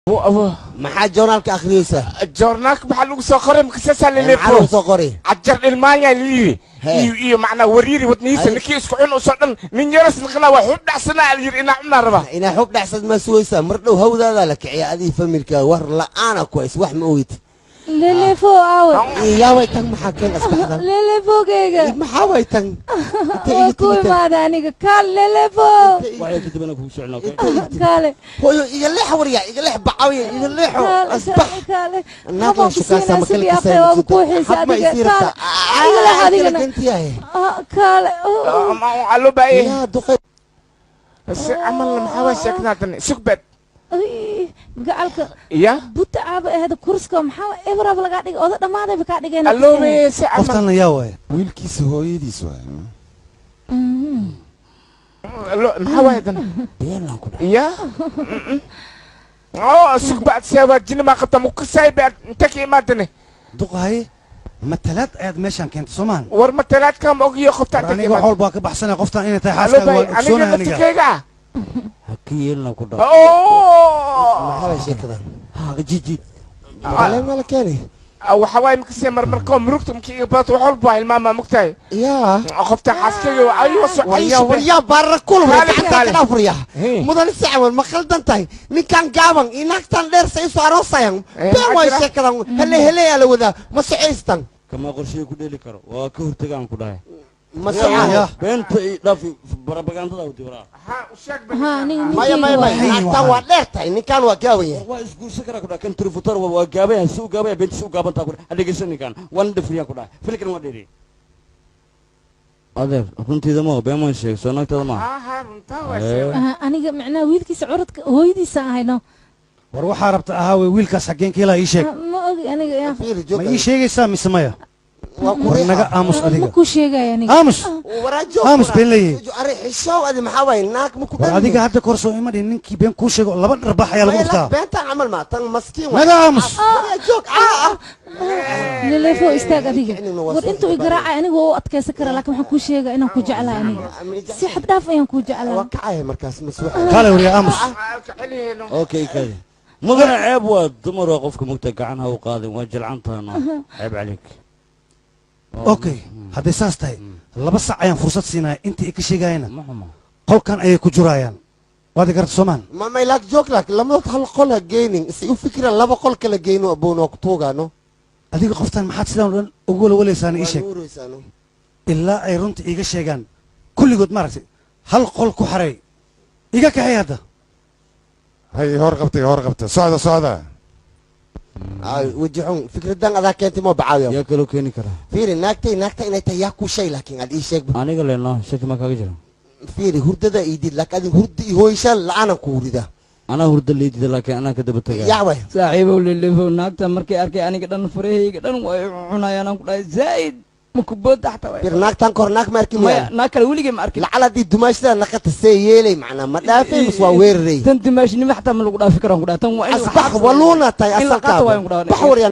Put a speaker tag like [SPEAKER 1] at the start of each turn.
[SPEAKER 1] Maxaa joornaalka akhriyeysaa?
[SPEAKER 2] Joornaalka maxaa lagu soo qoray? Makasaasaa?
[SPEAKER 1] Maxaa lagu
[SPEAKER 2] leleefo
[SPEAKER 1] soo qoray?
[SPEAKER 2] Cajar dhilmaanya layidhi.
[SPEAKER 1] Hee.
[SPEAKER 2] Iyo macnaa wariiri wadnihiisa.
[SPEAKER 1] Hay.
[SPEAKER 2] Ninkii isku cun usoo dhan nin yaras naqnaa waa xub dhacsanaa layidhi, inaa cunaa rabaa.
[SPEAKER 1] Inaa xub dhacsad ma sugaysaa? Mar dhow hawdaadaa la kiciya. Adii familka war la'aana ku hays, wax ma ogid.
[SPEAKER 3] Lelefo aawe?
[SPEAKER 1] Yaaway tan? Maxaa keen asbaxdan?
[SPEAKER 3] Lelefogeyga.
[SPEAKER 1] Maxaa way tan?
[SPEAKER 3] Waa ku imaada aniga, kaal lelefo.
[SPEAKER 4] Waxay kadib anaa kugu soconaa, okay?
[SPEAKER 3] Kaale.
[SPEAKER 1] Hooyo, iga leex warya, iga leex bacawiya, iga leexo.
[SPEAKER 3] Kaale.
[SPEAKER 1] Asbax.
[SPEAKER 3] Kaale.
[SPEAKER 1] Naag la
[SPEAKER 3] habaan ku
[SPEAKER 1] shukaasa
[SPEAKER 3] siinaa
[SPEAKER 1] ma kala
[SPEAKER 3] sidii
[SPEAKER 1] kasay.
[SPEAKER 3] aqee waaba kuu xiisa
[SPEAKER 1] Hadma
[SPEAKER 3] adiga.
[SPEAKER 1] isii
[SPEAKER 3] Kaale.
[SPEAKER 1] rabtaa.
[SPEAKER 3] Iga leex adigana.
[SPEAKER 1] Gantiyahay.
[SPEAKER 3] Ah, kaale.
[SPEAKER 2] Aloo baaye.
[SPEAKER 1] Yaa duqay.
[SPEAKER 2] Si camalna maxaa waa sheekada haddana sugbad?
[SPEAKER 3] Ay, gacalka.
[SPEAKER 2] Ya.
[SPEAKER 3] Buta caaba ahayd kurska, maxaa ebrab lagaa dhigay? Oda dhammaadayba kaa dhigeen.
[SPEAKER 2] Aloobe si camal.
[SPEAKER 5] Qoftan yaa waaya?
[SPEAKER 6] Wiilkiisa hooyadiis waay.
[SPEAKER 2] Maxaa waay haddana? Ya oo sugbad seewaa jini maa qabta mukasay baad inta ka imaadane.
[SPEAKER 5] Duqahaye, matalaad ayaad meeshaan keentay, soo maahan?
[SPEAKER 2] War matalaadka ma ogiyo qofta
[SPEAKER 5] War
[SPEAKER 2] inta ka
[SPEAKER 5] aniga wax
[SPEAKER 2] imaad.
[SPEAKER 5] walba waa ka baxsanaya. Qoftan inay tahay
[SPEAKER 2] Aloo
[SPEAKER 5] xaaskaaga
[SPEAKER 2] baay
[SPEAKER 5] waan
[SPEAKER 2] aniga
[SPEAKER 5] ogsoonahay aniga.
[SPEAKER 2] naftikeyga.
[SPEAKER 4] Ha ka yeelina ku dhaw.
[SPEAKER 2] Oo.
[SPEAKER 1] Maxaa way sheekadan?
[SPEAKER 4] Jiji.
[SPEAKER 1] Malee mala keenay.
[SPEAKER 2] Waxa waaye makasee marmarkoo murugta markii iga badato wax walba waa hilmaamaa, mogtahay?
[SPEAKER 1] Yaa.
[SPEAKER 2] Qofta xaaskeyga ayu waso.
[SPEAKER 1] Waryaa, waryaa, baarra kul war.
[SPEAKER 2] Kaale,
[SPEAKER 1] gacanta
[SPEAKER 2] kaale.
[SPEAKER 1] Ka dhaaf waryaa.
[SPEAKER 2] Hee.
[SPEAKER 1] Mudan sacwan, ma khaldan tahay? Ninkan gaaban iyo naagtan dheer say isu aroosayan?
[SPEAKER 2] Eh,
[SPEAKER 1] been
[SPEAKER 2] maxaa
[SPEAKER 1] waay
[SPEAKER 2] jira?
[SPEAKER 1] Sheekadan hele heleyaa la wadaa, ma socaystan.
[SPEAKER 4] Kama qorshiga ku dheeli karo, waa ka hortagaan ku dhahay.
[SPEAKER 1] Ma socaa?
[SPEAKER 4] Beenta iyo dhaafi barabagandada wadi waraa.
[SPEAKER 2] Ha u sheeg.
[SPEAKER 3] Ha, aniga
[SPEAKER 1] Maya, maya,
[SPEAKER 3] ninkeyga
[SPEAKER 1] maya.
[SPEAKER 3] waay.
[SPEAKER 1] Naagtan waa dheer tahay, ninkan waa gaaban yahay.
[SPEAKER 4] Waa isguursan karaa ku dhahay. Kan trifutar waa gaaban yahay, si u gaaban yahay beenta si u gaabantaa ku dhahay. Ha dhegeysan ninkan, waan dhafriyaan ku dhahay, filkan waa dheeri. Adeer, runtiida ma been waan sheeg soo naagtada ma.
[SPEAKER 2] Ha ha, runtaa waa
[SPEAKER 4] Eh.
[SPEAKER 2] sheeg.
[SPEAKER 3] Ah, aniga macnaha wiilkiisa curadka hooyadiisa ahayno.
[SPEAKER 5] War waxaa rabta ahaa wey, wiilkaas xaggeen ka helaa? Ii sheeg.
[SPEAKER 3] Ah, ma ogi aniga yaa.
[SPEAKER 1] Fiiri, joog.
[SPEAKER 5] Ma ii sheegaysaa mise maya?
[SPEAKER 1] Waa ku
[SPEAKER 5] War naga
[SPEAKER 1] riixa.
[SPEAKER 5] aamus
[SPEAKER 3] Ma
[SPEAKER 5] adiga.
[SPEAKER 3] kuu sheegaya aniga.
[SPEAKER 5] Aamus.
[SPEAKER 1] Waraa joog.
[SPEAKER 5] Aamus.
[SPEAKER 1] Waraa.
[SPEAKER 5] Been leeyahay.
[SPEAKER 1] Arri xishow adi, maxaa waaye naag ma ku
[SPEAKER 5] War adiga hadda kor soo ima dhihin ninkii been kuu sheego laba dharbax ayaa lagu dhuftaa.
[SPEAKER 1] Beentan camal ma tan maskiin.
[SPEAKER 5] Naga aamus.
[SPEAKER 1] Waryaa joog, ah.
[SPEAKER 3] Lelefo, istaag adiga.
[SPEAKER 1] Kicinin waa
[SPEAKER 3] War
[SPEAKER 1] soo
[SPEAKER 3] intuu igaraacay aniga waa u adkaysan karaa, laakiin waxaan kuu sheegaa inaan ku jeclahay aniga. Si xad dhaaf ayaan kuu jeclahay.
[SPEAKER 1] Waa kacaya markaas mas wax.
[SPEAKER 5] Kaale waryaa, aamus.
[SPEAKER 4] Okay, kadi mudane, ceeb waa dumar, waa qofka mugta gacan ha u qaadin, waa jilcantaano, ceeb calik.
[SPEAKER 5] Okay, hadday saas tahay 2 sac ayaan fursad siinaya. Intii ay ka sheegayana
[SPEAKER 4] Ma xumo.
[SPEAKER 5] qolkan ayay ku juraayaan, waad i garata soomaan?
[SPEAKER 1] Ma may laak joog, laak lamadood hal qol ha geynin, si u fikiraan laba qol kala geyno aboon waa ku tuugaano.
[SPEAKER 5] Adiga qoftan maxaad sidaan oo dhan ugu walwalaysaan? Ii sheeg.
[SPEAKER 1] Waa nuuraysaano.
[SPEAKER 5] Ilaa ay runta iiga sheegaan kulligood, maaragtay, hal qol ku xareey, iga kaxay hadda.
[SPEAKER 6] Hay, hor qabtay, hor qabta, socda, socda.
[SPEAKER 1] Ay, waji xun, fikradan adaa keentay moo bacaawiya?
[SPEAKER 4] Yaa kaloo keeni karaa?
[SPEAKER 1] Fiiri, naagtay naagta inay tahay yaa ku shay, laakiin aad ii sheeg.
[SPEAKER 4] Aniga leno shaki ma kaaga jira?
[SPEAKER 1] Fiiri, hurdada ii did, laakiin adiga hurda iyo hooyshaan la'aanan ku hurida.
[SPEAKER 4] Anaa hurda leydida, laakiin anaa ka daba tagay.
[SPEAKER 1] Yaa way.
[SPEAKER 7] Saaxiibow lelefow, naagta markay arkay aniga dhan farahayga dhan way cunayaan aan ku dhahay, zaa'id makubooda xataa way.
[SPEAKER 1] Fiir, naagtan kor naag ma arkin.
[SPEAKER 7] Maya.
[SPEAKER 1] Maya.
[SPEAKER 7] Naag kale weligay ma arkin.
[SPEAKER 1] Lacal haddii dumaashada naqata see yeelay, macnaa ma dhaafay mas waa weeraray?
[SPEAKER 7] Tan dimaashnimo xataa ma lagu dhaafi karaan ku dhahay, tan waa in
[SPEAKER 1] Asbax waluuna tahay.
[SPEAKER 7] In la qaato
[SPEAKER 1] asalkaaba
[SPEAKER 7] waa in ku dhahay.
[SPEAKER 1] Bax waryaa.